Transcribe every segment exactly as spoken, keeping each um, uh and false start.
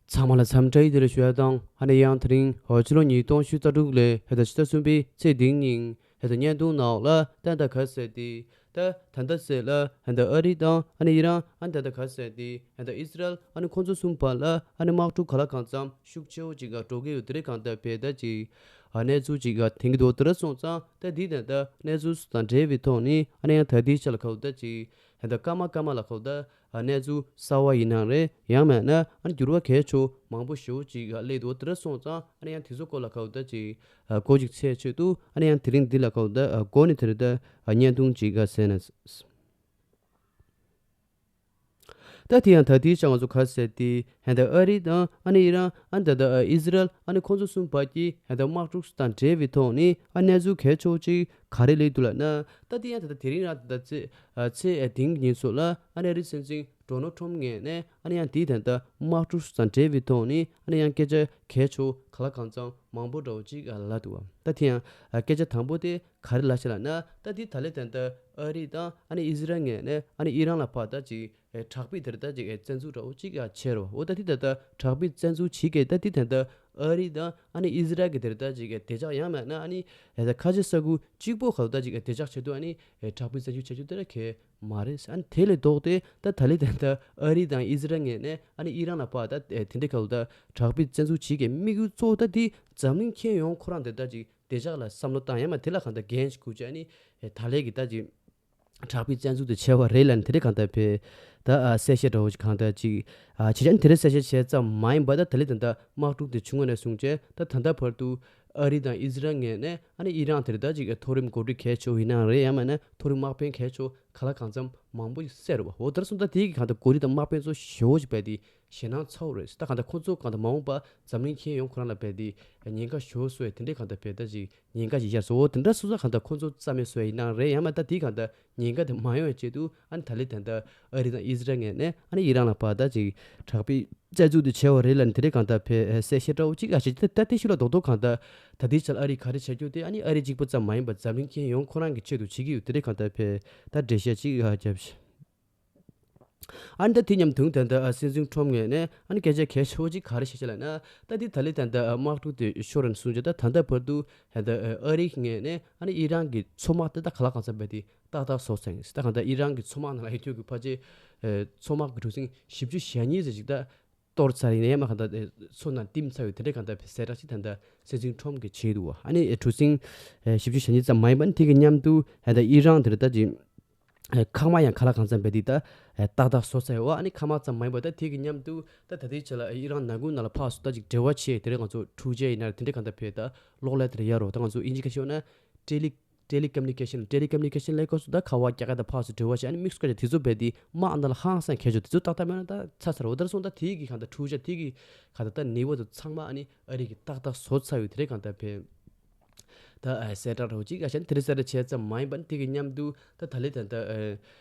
ཚང་མ་ལ་འཚམས་འདྲི་བདེ་ལེགས་ཞུ་ཡ་དང་། ཨ་ནི་ཡང་དེ་རིང་ཕྱི་ལོ་ཉིས་སྟོང་ཉི་ཤུ་རྩ་དྲུག་ལོའི་ཕྱི་ཟླ་གསུམ་པའི་ཚེས་བདུན་ཉིན་ཕྱི་ཟླ་བརྙན་ཐུང་ནང་ལ་ད་ལྟ་ག་ཟེར་ཏེ། ད་ད་ལྟ་ཟེར་ལ་ད་ལྟ་ཨ་རི་དང་ཨ་ནི་ཨི་རན། ཨ་ནི་ད་ལྟ་ག་ཟེར་ཏེ་ད་ལྟ་ཨི་སི་རལ། ཨ་ནི་ཁོང་ཚོ་གསུམ་བར་ལ་ཨ་ནི་དམག་འཁྲུག་ག་ལ་གང་འཚམ་ཤུགས་ཆེ་བོ་ཅིག་འགྲོ་གི་ཡོད། དེ་རིང་གང་ལྟར་བས་ད་ཅིག་གནས་ཚུལ་ཅིག་ཐོན་གྱི་འདུག་དེ་འདྲ་སོང་ཙང་ད་འདི་ད་ལྟ་གནས་ཚུལ་དང་འབྲེལ་བའི་ཐོག་ནས་ཨ་ནི་ཡང་ད་ལྟའི་ཆ་ལ་ག་ད་ཅིག་ད་ལྟ་སྐར་མ་སྐར་མ་ལ་ག་ད། གནས་ཚུལ་གསར་བ་ཡིན་ནའང་རེད། ཡང་མིན་ན་ཨ་ནི་འགྱུར་བ་གལ་ཆེ་མང་པོ་ཞེ་པོ་ཅིག་སླེབས་འདུག་དེ་འདྲ་སོང་ཙང་ཨ་ནི་ཡང་དེ་ཚོ་སྐོར་ལ་ག་ད་ཅིག་གོ་རྒྱུ་ཚད་ཆེད་དུ་ཨ་ནི་ཡང་དེ་རིང་འདི་ལ་ག་ད་གོ་ནས་དེ་རིང་ད་བརྙན་ཐུང་ཅིག་ག་ཟེར་ན། ད་དེ་ཡང་ད་ལྟའི་ཆ་ང་ཚོ་ག་ཟེར་ཏེ་ད་ལྟ་ཨ་རི་དང་ཨ་ནི་ཨི་རན། ཨ་ནི་ད་ལྟ་ཨི་སི་རལ། ཨ་ནི་ཁོང་ཚོ་གསུམ་བར་གྱི་ད་ལྟ་དམག་འཁྲུག་དང་འབྲེལ་བའི་ཐོག་ནས་ཨ་གནས་ཚུལ་གལ་ཆེ་བོ་ཅིག་ག་རེ་སླེབས་འདུག་ལབ་ན། ད་དེ་ཡང་ད་ལྟ་དེ་རིང་རང་ད་ལྟ་ཚེས་ཚེས་བདུན་ཉིན་སོགས་ལ་ཨ་ནི་ཨ་རིའི་སྲིད་འཛིན་ཌོ་ནལ་ཊམ་ངོས་ནས་ཨ་ནི་ཡང་དེའི་ད་ལྟ་དམག་འཁྲུག་དང་འབྲེལ་བའི་ཐོག་ནས་ཨ་ནི་ཡང་སྐད་ཆ་གལ་ཆེ་བོ་ག་ལ་གང་འཚམ་མང་པོ་འདྲ་བོ་ཅིག་ལབ་འདུག་ད་དེ་ཡང་སྐད་ཆ་དང་པོ་དེ་ག་རེ་ལབ་ཤག་ལབ་ན། ད་དེ་ད་ལྟ་ད་ལྟ་ཨ་རི་དང་ཨ་ནི་ཨི་སི་རལ་ངོས་ནས་ཨ་ནི་ཨི་རན་ལ་ཕར་ད་ཅིག་དྲག་པོའི་དེར་ད་ཅིག་བཙན་འཛུལ་འདྲ་བོ་ཅིག་བྱས་རོ། འོ་ད་དེ་ད་ལྟ་དྲག་པོའི་བཙན་འཛུལ་བྱེད་མཁན་ད་དེ་ད་ལྟ་ཨ་རི་དང་ཨ་ནི་ཨི་སི་རལ་གྱི་དེར་ད་ཅིག་བདེ་འཇགས། ཡང་མིན་ན་ཨ་ནི་ད་ཁ་ཆེ་ས་ཁུལ་གཅིག་པོ་ག་ད་ཅིག་བདེ་འཇགས་ཆེད་དུ་ཨ་ནི་དྲག་པོའི་བཙན་འཛུལ་བྱེད་རྒྱུ་དེ་ར་གལ་མ་རེད། ཨ་ནི་དེ་ལས་ལྡོག་སྟེ་ད་ད་ལྟ་ད་ལྟ་ཨ་རི་དང་ཨི་སི་རལ་ངོས་ནས་ཨ་ནི་ཨི་རན་ལ་ཕར་ད་དེ་འདྲ་ག་ད་དྲག་པོའི་བཙན་འཛུལ་བྱེད་མཁན་དམིགས་ཡུལ་གཙོ་བོ་ད་དེ་འཛམ་གླིང་ཁྱོན་ཡོངས་ཁོ་རང་དེ་ད་ཅིག་བདེ་འཇགས་ལ་བསམ་བློ་བཏང་། ཡང་མིན་དེ་ལ་གང་ལྟར་འགན་ཞིག་འཁུར་བྱས་ཨ་ནི་ད་ལན་གྱི་ད་ཅིག་དྲག་པོའི་བཙན་འཛུལ་དེ་བྱས་པ་རེད་ལབ་ནས་དེ་འདྲ་གང་ལྟར་བས་ད་གསལ་བཤད་འདྲ་བོ་ཞིག་གང་ལྟར་ཅིག་བྱས་ཙང་དེ་འདྲ་གསལ་བཤད་བྱས་ཙམ་མ་ཡིན་པ་ད་ད་ལན་ད་ལྟ་དམག་འཁྲུག་དེ་བྱུང་བ་ནས་བཟུང་བྱས་ད་ད་ལྟ་བར་དུ་ཨ་རི་དང་ཨི་སི་རལ་ངོས་ནས་ཨ་ནི་ཨི་རན་དེར་ད་ཅིག་མཐོ་རིམ་འགོ་ཁྲིད་གལ་ཆེ་བོ་ཡིན་ནའང་རེད། ཡང་མིན་ན་མཐོ་རིམ་དམག་དཔོན་གལ་ཆེ་བོ་ག་ལ་གང་འཚམ་མང་པོ་ཞིག་བསད་རེད་བ། འོ་དེར་སོང་ད་དེའི་གི་གང་ལྟར་འགོ་ཁྲིད་དང་དམག་དཔོན་ཚོ་ཞེ་བོ་ཞིག་བས་དེ་ཞེད་སྣང་ཚ་བོ་རེད། ད་གང་ལྟར་ཁོ་ཚོ་གང་ལྟར་མ་འོངས་པ་འཛམ་གླིང་ཁྱོན་ཡོངས་ཁོ་རང་ལ་བས་དེ་ཉེན་ཁ་ཞེ་བོ་བཟོ་བས་དེ་འདྲས་གང་ལྟར་བས་ད་ཅིག་ཉེན་ཁ་ཞིག་ཤར་སོང་། འོ་དེ་འདྲ་སོང་ཙང་གང་ལྟར་ཁོ་ཚོ་རྩ་མེད་བཟོ་ཡ་ཡིན་ནའང་རེད། ཡང་མིན་ད་དེའི་གང་ལྟར་ཉེན་ཁ་དེ་མ་ཡོང་བའི་ཆེད་དུ་ཨ་ནི་ད་ལན་ད་ལྟ་ཨ་རི་དང་ཨི་སི་རལ་ངོས་ནས་ཨ་ནི་ཨི་རན་ལ་ཕར་ད་ཅིག་དྲག་པོའི་རྩ་འཛུགས་དེ་བྱས་པ་རེད་ལབ་ནས་དེ་འདྲས་གང་ལྟར་བས་གསལ་བཤད་འདྲ་བོ་ཅིག་ཨ་བྱས། ད་ད་དེ་ཤུལ་ལ་རྡོག་རྡོག་གང་ལྟར་ད་ལྟའི་ཆར་ཨ་རི་ག་རེ་བྱ་རྒྱུ་དེ་ཨ་ནི་ཨ་རི་གཅིག་པུ་ཙམ་མ་ཡིན་པར་འཛམ་གླིང་ཁྱོན་ཡོངས་ཁོ་རང་གི་ཆེད་དུ་བྱེད་ཀྱི་ཡོད། དེ་འདྲས་གང་ལྟར་བས་ད་འགྲེལ་བཤད་ཅིག་ཨ་བརྒྱབ་ཤག་ཨ་ནི་ད་དེ་མཉམ་དུ་ད་ལྟ་སྲིད་འཛིན་ཁྲོམ་ངོས་ནས་ཨ་ནི་སྐད་ཆ་གལ་ཆེ་བོ་ཅིག་ག་རེ་བཤད་ཤག་ལབ་ན། ད་དེ་ད་ལན་ད་ལྟ་དམག་འཁྲུག་དེ་ཤོར་ནས་བཟུང་བྱས་ད་ད་ལྟ་བར་དུ་ད་ལྟ་ཨ་རིའི་ངོས་ནས་ཨ་ནི་ཨི་རན་གྱི་མཚོ་དམག་དེ་ད་ག་ལ་གང་འཚམ་བས་དེ་ཏག་ཏག་བཟོས་ཚར་ཡིན། ད་གང་ལྟར་ཨི་རན་གྱི་མཚོ་དམག་ནང་ཡོད་རྒྱུ་གི་ཕལ་ཆེར་མཚོ་དམག་གི་གྲུ་གཟིངས་བཞི་བཅུ་ཞེ་གཉིས་ཙམ་ཅིག་ད་གཏོར་ཚར་ཡིན་ན་ཡང་མ་གང་ལྟར་མཚོ་ནང་བསྟིམ་ཚར་ཡོད། དེ་འདྲས་གང་ལྟར་བས་གསལ་བསྒྲགས་ཅིག་ད་ལྟ་སྲིད་འཛིན་ཁྲོམ་གྱིས་བྱས་འདུག་བ། ཨ་ནི་གྲུ་གཟིངས་བཞི་བཅུ་ཞེ་གཉིས་ཙམ་མ་ཡིན་པ་ཨ་ནི་དེ་གི་མཉམ་དུ་ད་ལྟ་ཨི་རན་དེར་ད་ཅིག་མཁའ་དམག་ཡང་ག་ལ་གང་འཚམ་བས་དེ་ད་ཏག་ཏག་བཟོས་ཚར་ཡོད། ཨ་ནི་མཁའ་དམག་ཙམ་མ་ཡིན་པར་ད་དེ་གི་མཉམ་དུ་ད་ད་ལྟའི་ཆ་ལ་ཨི་རན་ནང་ཁུལ་ནང་ལ་ཕར་ཚུར་ད་ཅིག་འབྲེལ་བ་བྱས་དེ་འདྲས་ང་ཚོ་འཕྲུལ་ཆས་ཡིན་ན་དེ་འདྲས་གང་ལྟར་བས་ད་གློག་ཀླད་དེ་འདྲས་ཡོད་རེད། ད་ང་ཚོ་དབྱིན་ཇི་སྐད་ཤོད་ན་ཊེ་ལི་ཊེ་ལི་ཀམ་ནི་ཀེ་ཤན། ཊེ་ལི་ཀམ་ནི་ཀེ་ཤན་ལབ་དུས་ད་ཁ་པར་རྒྱག་ཡ་དང་ཕར་ཚུར་འབྲེལ་བ་བྱས་ཨ་ནི་དམིགས་སུ་བཀར་བྱས་དེ་ཚོ་བས་དེ་དམག་ནང་ལ་ཧང་སང་གལ་ཆེ་བ་དེ་ཚོ་ཏག་ཏག་མེད་ན་ད་ཚར་ཚར་རེད། འོ་དེར་སོང་ད་དེ་གི་གང་ལྟར་འཕྲུལ་ཆས་དེ་གི་གང་ལྟར་ད་ནུས་པ་དེ་ཚང་མ་ཨ་ནི་ཨ་རི་གིས་ཏག་ཏག་བཟོས་ཚར་ཡོད། དེ་འདྲས་གང་ལྟར་བས་ད་གསལ་བསྒྲགས་འདྲ་བོ་ཅིག་ཨ་བྱས་ནས་དེ་འདྲས་གསལ་བསྒྲགས་བྱས་ཙམ་མ་ཡིན་པར་དེ་གི་མཉམ་དུ་ད་ད་ལན་ད་ལྟ་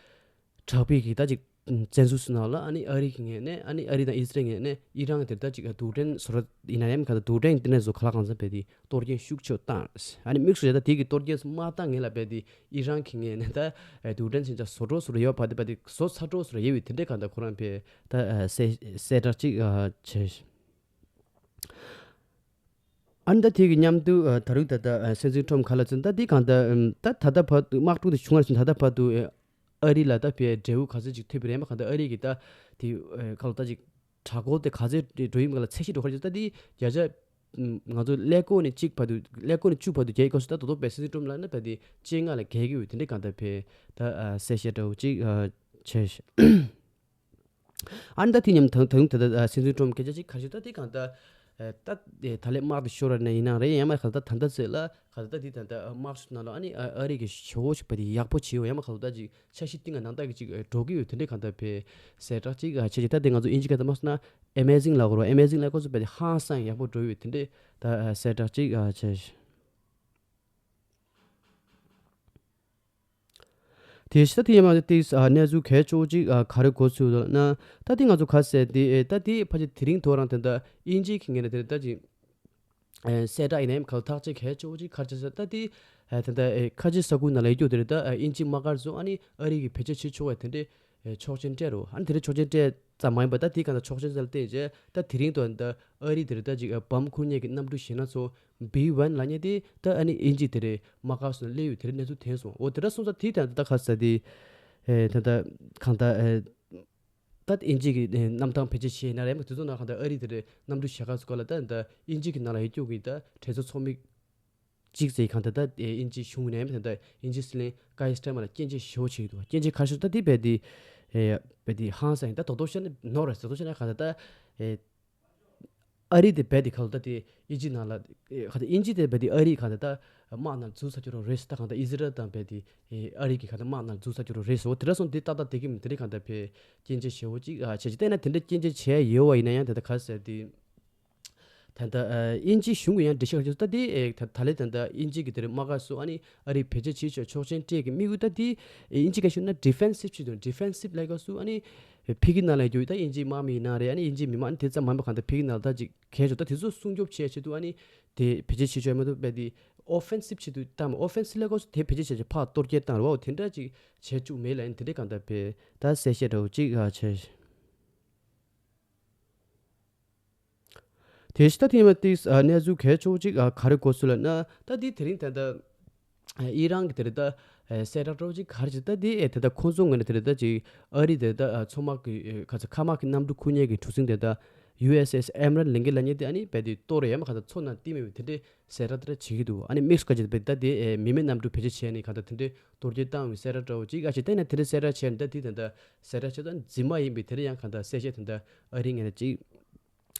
དྲག་པོའི་གི་ད་ཅིག་བཙན་འཛུལ་སོང་ནང་ལ་ཨ་ནི་ཨ་རི་གི་ངོས་ནས་ཨ་ནི་ཨ་རི་དང་ཨི་སི་རལ་ངོས་ནས་ཨི་རན་དེར་ད་ཅིག་རྡུལ་ཕྲན་བཟོ་གྲྭ་ཡིན་ན་ཡང་ག་ད་རྡུལ་ཕྲན་དེ་ནས་བཟོ་ག་ལ་གང་འཚམ་བས་དེ་གཏོར་སྐྱོན་ཤུགས་ཆེ་བཏང་། ཨ་ནི་དམིགས་སུ་བྱས་ད་དེ་གི་གཏོར་སྐྱོན་མ་བཏང་ངེས་ལ་བས་དེ་ཨི་རན་གི་ངོས་ནས་ད་རྡུལ་ཕྲན་ཟིན་ཆ་བཟོ་འདྲ་བཟོ་འདྲ་ཡོད་པ་དེ་བས་དེ་བཟོ་ཚར་འདྲ་བཟོ་འདྲ་ཡོད་པའི་དེ་འདྲས་གང་ལྟར་ཁོ་རང་བས་ད་གསལ་གསལ་བསྒྲགས་ཅིག་བྱས། ཨ་ནི་ད་དེ་གི་མཉམ་དུ་ད་རུང་ད་ལྟ་སྲིད་འཛིན་ཁྲོམ་ག་ལ་ཚུན་ད་དེ་གང་ལྟར་ད་ད་ལྟ་བར་དུ་དམག་འཁྲུག་དེ་བྱུང་བ་ཚུན་ད་ལྟ་བར་དུ་ཨ་རི་ལ་ད་བས་འབྲས་བུ་ག་ཚོད་ཅིག་ཐོབ་པ་རེད་མ་གང་ལྟར་ཨ་རི་གི་ད་དེ་ག་ལ་ད་ཅིག་དྲག་རྒོལ་དེ་ག་ཚོད་འགྲོ་ཡིན་མ་ག་ལ་ཚད་གཞི་འགྲོ་ག་རེ་ད་དེ་བརྒྱ་ཆ་ང་ཚོ་ཀླད་ཀོར་ནས་གཅིག་བར་དུ་ཀླད་ཀོར་ནས་བཅུ་བར་དུ་རྒྱལ་ཡིན་སྐབས་སུ་ད་དོ་དོ་བས་སྲིད་འཛིན་ཁྲོམ་ལ་ན་བས་དེ་བཅོ་ལྔ་ལ་རྒྱལ་གི་ཡོད། དེ་འདྲས་གང་ལྟར་བས་ད་གསལ་བཤད་འདྲ་བོ་ཅིག་བྱས། ཨ་ནི་ད་དེ་མཉམ་ད་ད་ད་ད་སྲིད་འཛིན་ཁྲོམ་སྐད་ཆ་ཅིག་ག་ཞིག་ད་དེ་གང་ལྟར་ད་ད་ལས་དམག་དེ་ཤོར་བ་ནས་ཡིན་ན་རེད། ཡང་མ་ག་ད་ད་ལྟ་ཚེ་ལ་ག་ད་ད་དེ་ད་ད་དམག་ཤོར་ནང་ལ་ཨ་ནི་ཨ་རི་གི་ཞོ་ཞིག་པ་དེ་ཡག་པོ་བྱེད་ཡོད། ཡང་མ་ག་ད་ད་ཅིག་འཆར་གཞི་གཏིང་ང་ནང་ལྟ་གི་ཅིག་འགྲོ་གི་ཡོད། དེ་འདྲས་གང་ལྟར་བས་གསལ་བསྒྲགས་ཅིག་བྱས་ཅིག་ད་དེ་ང་ཚོ་དབྱིན་ཇི་སྐད་དུ་མ་སོང་ན་ཨེ་མེ་ཟིང་ལ་གོ་རོ། ཨེ་མེ་ཟིང་ལ་གོ་ཚོ་བས་དེ་ཧང་སང་ཡག་པོ་འགྲོ་ཡོད། དེ་འདྲས་ད་གསལ་བསྒྲགས་ཅིག་བྱས། དེ་ཤི་ད་དེ་ཡང་མ་དེ་གནས་ཚུལ་གལ་ཆེ་བོ་ཅིག་ག་རེ་གོ་ཚུལ་ལ་ན། ད་དེ་ང་ཚོ་ག་ཟེར་དེ་ད་དེ་ཕལ་ཆེར་དེ་རིང་ཐོ་རང་དེ་འདྲ་དབྱིན་ཇིའི་གི་ངོས་ནས་དེ་ད་ཅིག་གསལ་བསྒྲགས་ཡིན་ན་ཡང་ག་ཐག་ཆེ་གལ་ཆེ་བོ་ཅིག་ག་རེ་ཆེ་ཟེར་ད་དེ་དེ་འདྲ་ཁ་ཆེ་ས་ཁུལ་ནང་ལ་ཡོད་རྒྱུ་དེ་རེད། ད་དབྱིན་ཇི་དམག་སྒར་ཚོ་ཨ་ནི་ཨ་རི་གི་བེད་སྤྱོད་བྱེད་ཆོག་པ་དེ་འདྲས་ ཨེ་ཆོག་མཆན་སྤྲད་རོ། ཨ་ནི་དེ་རིང་ཆོག་མཆན་སྤྲད་ཙམ་མ་ཡིན་པ་ད་དེ་གང་ལྟར་ཆོག་མཆན་ཟེར་ལ་བརྟེན་བྱས་ད་དེ་རིང་དུ་ད་ཨ་རི་དེ་རིང་ད་ཅིག་ཨ་བམ་ཁུར་མཁན་གྱི་གནམ་གྲུ་ཞེད་སྣ་ཚོ་བི་ཝན་ལབ་མཁན་དེ་ད་ཨ་ནི་དབྱིན་ཇི་དེ་རེད་དམག་སྒར་སུ་སླེབས་ཡོད་དེ་རིང་གནས་ཚུལ་ཐོན་སོང་། འོ་དེ་འདྲ་སོང་ཙང་དེ་ད་ད་ག་ས་དེ་ཨེ་ད་ད་གང་ལྟར་ཨེ། ད་དབྱིན་ཇི་གི་ཨེ་གནམ་ཐང་བེད་སྤྱོད་བྱས་ན་རེད་མ་དེ་ཚོ་ནང་གང་ལྟར་ཨ་རི་དེ་རེད་གནམ་གྲུ་ཞེད་སྒར་སུ་ག་ལ་ད་ད་དབྱིན་ཇི་གི་ནང་ལ་ཡོད་རྒྱུ་གི་ད་གྲོས་ཚོགས་ཚོགས་མི་གཅིག་ཙམ་གང་ལྟར་ད་ཨེ་དབྱིན་ཇི་གཞུང་ནས་ད་ལྟ་དབྱིན་ཇི་སྲིད་བློན་ཀ་ཡི་སི་ཊར་མར་ལ་སྐྱོན་བརྗོད་ཞེ་པོ་བྱེད་ཀྱི་འདུག་སྐྱོན་བརྗོད་ག་རེ་ཞུ་ད་དེ་རྦད་དེ་ཨེ་རྦད་དེ་ཧང་སང་ཡིན་ད་དོག་དོག་བཤད་ན་ནོར་རེད་ཟེར་དོག་བཤད་ན་གང་ལྟར་ད་ཨེ་ཨ་རི་དེ་རྦད་དེ་ག་ལ་ད་དེ་དབྱིན་ཇི་ནང་ལ་ཨེ་གང་ལྟར་དབྱིན་ཇི་དེ་རྦད་དེ་ཨ་རི་གང་ལྟར་ད་དམག་ནང་འཛུལ་ཚར་རྒྱུ་རོ་རེད་ད་གང་ལྟར་ཨི་ཟི་རལ་དང་རྦད་དེ་ཨེ་ཨ་རི་གི་གང་ལྟར་དམག་ནང་འཛུལ་ཚར་རྒྱུ་རོ་རེད་ཟེར་འོ་དེ་འདྲ་སོང་དེ་ཏག་ཏག་བསྡད་ཀྱི་མིན་དེ་འདྲ་གང་ལྟར་རྦད་སྐྱོན་བརྗོད་ཞེ་པོ་ཅིག་ཨ་བྱས་ཅིག་བལྟས་ན་དེ་འདྲ་སྐྱོན་བརྗོད་བྱས་ཡོད་པ་ཡིན་ན་ཡང་དེ་ལྟར་ག་རེ་ཟེར་དེ། ད་ལྟ་ཨ་དབྱིན་ཇི་གཞུང་གི་ཡང་འགྲེལ་བཤད་ཞུ་ད་དེ་ཨེ་ད་ད་ལས་ད་ལྟ་དབྱིན་ཇི་གི་དེར་དམག་སྒར་སུ་ཨ་ནི་ཨ་རི་བེད་སྤྱོད་བྱེད་ཆོག་ཆོག་མཆན་སྤྲད་ཀྱི་དམིགས་ཡུལ་ད་དེ་ཨེ་དབྱིན་ཇི་ག་ཞུ་ན་ཌི་ཕེན་སིབ་ཆེད་དུ་ཌི་ཕེན་སིབ་ལབ་སྐབས་སུ་ཨ་ནི་ཕ་གི་ནང་ལ་ཡོད་ད་དབྱིན་ཇི་དམག་མི་ཡིན་ན་རེད་ཨ་ནི་དབྱིན་ཇི་མི་མང་ཨ་ནི་དེ་ཙམ་མ་ཡིན་པ་གང་ལྟར་ཕ་གི་ནང་ལ་ད་ཅིག་གས་ཆོག་ད་དེ་ཚོ་སྲུང་སྐྱོབ་བྱེད་ཆེད་དུ་ཨ་ནི་དེ་བེད་སྤྱོད་བྱེད་ཆོག་མ་གཏོགས་རྦད་དེ་ཨོ་ཕེན་སིབ་ཆེད་དུ་བཏང་མ་ཨོ་ཕེན་སིབ་ལབ་སྐབས་སུ་དེ་བེད་སྤྱོད་བྱེད་ཆེད་ཕར་གཏོར་རྒོལ་བཏང་རེད་བ་འོ་དེ་འདྲ་ཅིག་བྱེད་བཅུག་མེད་ལབ་ཨ་ནི་དེ་འདྲ་གང་ལྟར་རྦད་ད་གསལ་བཤད་འདྲ་བོ་ཅིག་ཨ་བྱས། དེ་བཞིན་ད་ཐེངས་མ་ཏིས་ཨ་གནས་ཚུལ་གལ་ཆེ་བོ་ཅིག་ཨ་ག་རེ་གོ་སོང་ལབ་ན་ད་འདི་དེ་རིང་ད་ལྟ་ཨ་ཨི་རན་གྱི་དེ་རེད་ད་ཨ་གསལ་བསྒྲགས་འདྲ་བོ་ཅིག་ག་རེ་བྱས་ད་འདི་ཨེ་དེ་ད་ཁོང་ཚོ་ངོས་ནས་དེ་རེད་ད་ཅིག་ཨ་རི་དེ་རེད་ད་ཨ་མཚོ་དམག་གི་ཨེ་ག་ཚོད་མཁའ་དམག་གི་གནམ་གྲུ་འཁུར་མཁན་གྱི་གྲུ་གཟིངས་དེ་ད་ཡུ་ཨེས་ཨེས་ཨེམ་རན་ལིང་གེ་ལབ་མཁན་དེ་ཨ་ནི་རྦད་དེ་གཏོར་ཡོད་མ་ག་ད་མཚོ་ནང་བཏིང་མེད་པའི་དེ་འདྲའི་གསལ་བསྒྲགས་དེ་འདྲ་བྱེད་ཀྱི་འདུག་ཨ་ནི་དམིགས་སུ་བཀར་བྱས་རྦད་ད་དེ་ཨེ་མི་མེད་གནམ་གྲུ་བེད་སྤྱོད་བྱས་ནས་ག་ད་དེ་འདྲའི་གཏོར་རྒོལ་བཏང་བའི་གསལ་བསྒྲགས་འདྲ་བོ་ཅིག་ཨ་ཅེ་བལྟས་ན་དེ་འདྲའི་གསལ་བསྒྲགས་བྱས་ནས་ད་དེ་ད་ལྟ་གསལ་བསྒྲགས་བྱས་ཙང་རྫུན་མ་ཡིན་པའི་དེ་འདྲ་ཡང་གང་ལྟར་གསལ་བཤད་དེ་འདྲ་ཨ་རི་ངོས་ནས་ཅིག་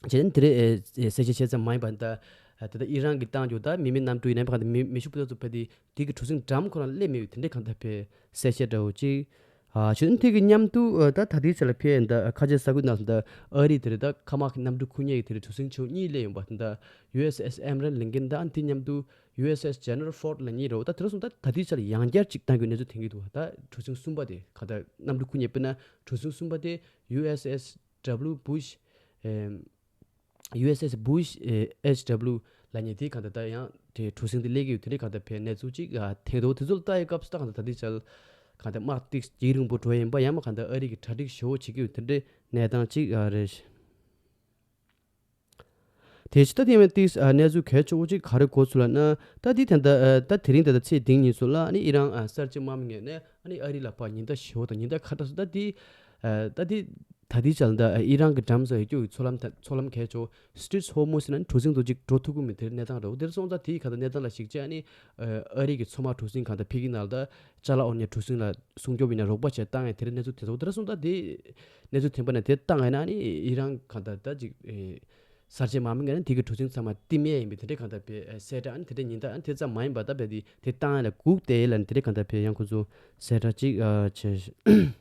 བྱས་ནས་དེ་འདྲའི་ཨེ་གསལ་བཤད་བྱས་ཙམ་མ་ཡིན་པ་ད་ད་ལྟ་ཨི་རན་གྱིས་བཏང་རྒྱུ་ད་མི་མེད་གནམ་གྲུ་ཡིན་ན་གང་ལྟར་མི་མི་ཤུགས་པོ་ཚོ་ཕ་དེ་དེ་གི་གྲུ་གཟིངས་འགྲམ་ཁོ་རང་སླེབས་མེད་པའི་དེ་འདྲའི་གང་ལྟར་བའི་གསལ་བཤད་འདྲ་བོ་ཅིག་ཨ་བྱས་ནས་དེ་གི་མཉམ་དུ་ཨ་ད་ད་ལྟའི་ཆ་ལ་ཕེ་ད་ཁ་ཆེ་ས་ཁུལ་ནང་ད་ཨ་རི་དེ་འདྲ་ད་མཁའ་དམག་གི་གནམ་གྲུ་འཁུར་མཁན་གྱི་དེ་འདྲའི་གྲུ་གཟིངས་ཆེ་བོ་གཉིས་སླེབས་ཡོང་པ་ད་ཡུ་ཨེས་ཨེས་ཨེམ་རན་ལིང་གེ་ད་ཨ་ནི་དེ་མཉམ་དུ། ཡུ་ཨེས་ཨེས་General Ford ལབ་མཁན་རེད་བ། ད་དེ་འདྲ་སོང་ད་ད་ལྟའི་ཆར་ཡང་བསྐྱར་ཅིག་བཏང་རྒྱུའི་གནས་ཚུལ་ཐོན་གྱི་འདུག་ད་གྲུ་གཟིངས་གསུམ་པ་དེ་ག་ད་གནམ་གྲུ་འཁུར་མཁན་དཔེར་ན་གྲུ་གཟིངས་གསུམ་པ་དེ་ཡུ་ཨེས་ཨེས་ཌབ་ལིའུ་བུ་ཤི་ཨེམ་ཡུ་ཨེས་ཨེས་བུ་ཤི་ཨེ་ཨེཆ་ཌབ་ལིའུ་ལབ་མཁན་དེ་ག་ད་ད་ཡང་དེ་གྲུ་གཟིངས་དེ་སླེབས་ཀྱི་ཡོད་དེ་འདྲའི་ག་ད་བའི་གནས་ཚུལ་ཅིག་ཨ་ཐོན་འདུག་དེ་ཚོ་ལ་ལྟ་ཡི་སྐབས་སུ་ད་ག་ད་ད་ལྟའི་ཆར་ག་ད་དམག་ཏིག་ཇེ་རིང་པོ་འགྲོ་ཡིན་པ་ཡང་མ་ག་ད་ཨ་རི་གི་གྲ་སྒྲིག་ཞེ་པོ་བྱེད་ཀྱི་ཡོད་དེ་འདྲའི་གནས་སྟངས་ཅིག་ཨ་རེད། དེ་བཞིན་ད་དེ་མིན་ཏིས་ཨ་གནས་ཚུལ་གལ་ཆེ་བོ་ཅིག་ག་རེ་གོ་ཚུལ་ལབ་ན་ད་འདི་ད་ལྟ་ཨ་ད་དེ་རིང་ད་ལྟ་ཚེས་བདུན་ཉིན་སུ་ལ་ཨ་ནི་ཨི་རན་ཨ་གསར་བརྗེ་དམག་མི་ངོས་ནས་ཨ་ནི་ཨ་རི་ལ་ཕར་ཉེན་བརྡ་ཞུ་བ་དང་ཉེན་བརྡ་ཁ་གྲགས་སུ་ད་འདི་ཨ་ད་འདི་ད་འདི་ཆ་ལ་ད་ཨ་ཨི་རན་གྱི་འགྲམ་ས་ཡོད་རྒྱུ་གི་མཚོ་ལམ་ད་མཚོ་ལམ་གལ་ཆེ་བོ་Strait of Hormuz ཟེར་ན་ཨ་ནི་གྲུ་གཟིངས་དུ་ཅིག་འགྲོ་ཐུབ་ཀྱི་མེད་དེར་གནས་སྟངས་རེད་འོ་དེར་སོང་ཙང་དེའི་ཁ་ད་གནས་སྟངས་ལ་གཞིགས་བྱས་ཨ་ནི་ཨ་ཨ་རི་གི་མཚོ་དམག་གྲུ་གཟིངས་གང་ད་ཕ་གི་ནང་ལ་ད་ཅ་ལག་འོར་ནས་གྲུ་གཟིངས་ལ་སྲུང་སྐྱོབ་ཡིན་ན་རོགས་པ་བྱས་བཏང་ཡ་དེ་རིང་གནས་ཚུལ་དེ་ཚོ་དེ་ར་སོང་ད་དེ་གནས་ཚུལ་ཐོན་པ་ནས་དེ་བཏང་ཡ་ན་ནི་ཨི་རན་གང་ལྟར་ད་ཅིག་ཨེ་གསར་བརྗེ་དམག་མི་ངོས་ནས་དེ་གི་གྲུ་གཟིངས་ཚང་མ་བཏིང་ཡས་ཡིན་པའི་དེ་འདྲའི་གང་ལྟར་པའི་ཨེ་གསལ་བསྒྲགས་ཨ་ནི་དེ་འདྲའི་ཉེན་བརྡ་ཨ་ནི་དེ་ཙམ་མ་ཡིན་པ་ད་བས་དེ་དེ་བཏང་ཡ་ལ་སྒུག་བསྡད་ཡས་ལ་ནི་དེ་འདྲའི་གང་ལྟར་པའི་ཡང་ཁོ་ཚོ་གསལ་བསྒྲགས་ཅིག་ཨ་བྱས།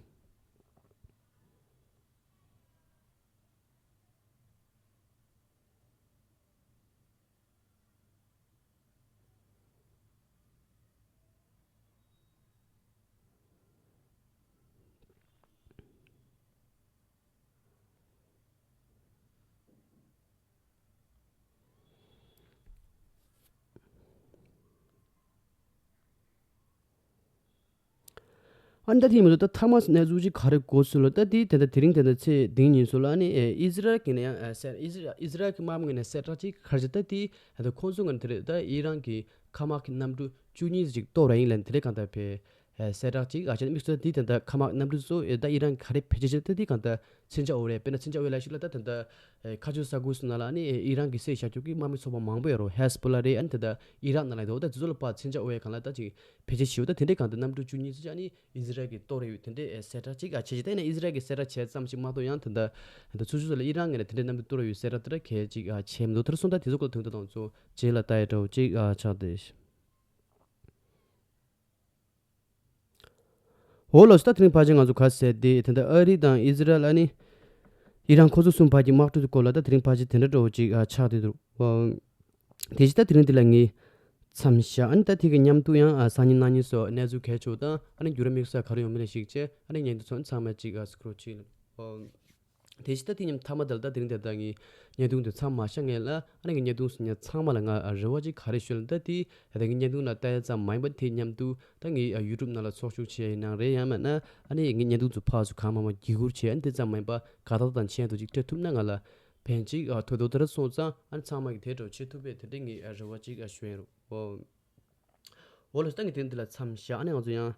ཨ་ནི་ད་དེ་མ་གཏོགས་ད་ཐ་མ་གནས་ཚུལ་ཅིག་ག་རེ་གོ་སོང་ལ་ད་དེ་ད་ལྟ་དེ་རིང་ད་ལྟ་ཚེས་བདུན་ཉིན་སོང་ལ་ཨ་ནི་ཨེ་ཨི་ཟི་རལ་གྱི་ནས་ཡང་ཨེ་སེ་ཨི་ཟི་ཨི་ཟི་རལ་གྱི་དམག་མི་ངོས་ནས་གསལ་བསྒྲགས་ཅིག་ག་རེ་བྱས་ད་དེ་ད་ལྟ་ཁོང་ཚོ་ངོས་ནས་དེ་རེད་ད་ཨི་རན་གྱི་མཁའ་དམག་གི་གནམ་གྲུ་བཅུ་གཉིས་ཅིག་གཏོར་ར་ཡིན་ལབ་དེ་རེད་གང་ལྟར་བས་ཨེ་གསལ་བསྒྲགས་ཅིག་ཨ་ཅེ་དམིགས་བསལ་དེ་ད་ལྟ་མཁའ་དམག་གནམ་གྲུ་ཚོ་ཨེ་ད་ཨི་རན་གྱིས་ག་རེ་བེད་སྤྱོད་བྱས་ད་དེ་གང་ལྟར་མཚོན་ཆ་དབོར་རེད། དཔེར་ན་མཚོན་ཆ་དབོར་ལ་ཞིག་ལ་ད་ད་ལྟ་ཨེ་ཁ་ཆུ་ས་ཁུལ་སོགས་ནང་ལ་ཨ་ནི་ཨེ་ཨི་རན་གྱི་སྲིད་བྱ་སྤྱོད་ཀྱི་དམག་མི་ཚོགས་པ་མང་པོ་ཡོད་རེད། ཧེ་ཟ་བྷོ་ལ་རེད། ཨ་ནི་ད་ལྟ་ཨི་རག་ནང་ལ་ཡོད་འདུག་ད་དེ་ཚོ་ལ་ཕར་མཚོན་ཆ་དབོར་ཡ་གང་ལ་ད་ཅིག་བེད་སྤྱོད་ཞུ་ད་དེ་འདྲའི་གང་ལྟར་གནམ་གྲུ་བཅུ་གཉིས་ཙམ་ཅིག་ཨ་ནི་ཨི་ཟི་རལ་གྱིས་གཏོར་ཡོད་དེ་འདྲའི་ཨེ་གསལ་བསྒྲགས་ཅིག་ཨ་བྱས་ཅིག་ད་ཡིན་ན་ཨི་ཟི་རལ་གྱིས་གསལ་བསྒྲགས་བྱས་ཙམ་ཞིག་མ་གཏོགས་ཡང་ད་ལྟ་ད་ཚོ་ཆུ་ཚོད་ལ་ཨི་རན་ངོས་ནས་དེ་འདྲའི་གནམ་གྲུ་གཏོར་ཡོད་གསལ་བསྒྲགས་དེ་འདྲ་གལ་ཅིག་ཨ་བྱས་མི་འདུག་ད་སོང་ད་དེ་ཚོ་སྐོར་དོན་དག་དང་ཚོ་རྗེས་ལ་ལྟ་ཡ་འདྲ་བོ་ཅིག་ཨ་ཆགས་བསྡད། འོ་ལགས་སོ། ད་དེ་རིང་ཕལ་ཆེར་ང་ཚོ་ག་ཟེར་དེ་ད་ལྟ་ཨ་རི་དང་ཨི་ཟི་རལ་ཨ་ནི་ཨི་རན་ཁོ་ཚོ་གསུམ་བར་གྱི་དམག་འཁྲུག་གི་སྐོར་ལ་ད་དེ་རིང་ཕལ་ཆེར་དེ་འདྲ་འདྲ་བོ་ཅིག་ཨ་ཆགས་བསྡད་འདུག་དེ་བཞིན་ད་དེ་རིང་འདི་ལ་ངས་མཚམས་བཞག་ཨ་ནི་ད་དེ་གི་མཉམ་དུ་ཡང་ཨ་སང་ཉིན་གནངས་ཉིན་སོགས་གནས་ཚུལ་གལ་ཆེ་བ་དང་ཨ་ནི་འགྱུར་བ་དམིགས་བསལ་ག་རེ་ཡོང་མིན་ལ་གཞིགས་བྱས་ཨ་ནི་ཉན་དུ་ཚོ་ཚང་མ་ཅིག་ཨ་སྐུ་རོགས་བྱེད། དེ་བཞིན་ད་དེ་མཉམ་མཐའ་མ་དེ་ལ་ད་དེ་རིང་དེ་ད་ངས་བརྙན་ཐུང་དེ་མཚམས་མ་བཞག་སྔོན་ལ་ཨ་ནི་ངས་བརྙན་ཐུང་ཚོ་ཉན་ཚང་མ་ལ་ང་རེ་བ་ཅིག་ག་རེ་ཞུ་ལ་ད་དེ་ད་ངས་བརྙན་ཐུང་ལ་ལྟ་ཡ་ཙམ་མ་ཡིན་པ་དེ་མཉམ་དུ་ད་ངས་ཡུ་ཊུབ་ནང་ལ་ཚོགས་ཞུགས་བྱས་ཡིན་ནའང་རེད། ཡང་མིན་ན་ཨ་ནི་ངས་བརྙན་ཐུང་ཚོ་ཕར་ཚུར་གང་མང་མང་བརྒྱུད་བསྐུར་བྱས། ཨ་ནི་དེ་ཙམ་མ་ཡིན་པ་དགའ་རྟགས་དང་མཆན་དུ་ཅིག་སྤྲད་ཐུབ་ན་ང་ལ་ཕན་ཅིག་ཨ་ཐོ་ཐོ་དེ་ར་སོང་ཙང་ཨ་ནི་ཚང་མ་གི་དེ་འདྲ་བྱེད་ཐུབ་པས་དེ་འདྲ་ངས་རེ་བ་ཅིག་ཞུ་ཡིན་རོགས། འོ་ལགས་སོ། ད་ངས་དེ་འདི་ལ་མཚམས་བཞག་ཨ་ནི་ང་ཚོ་ཡང་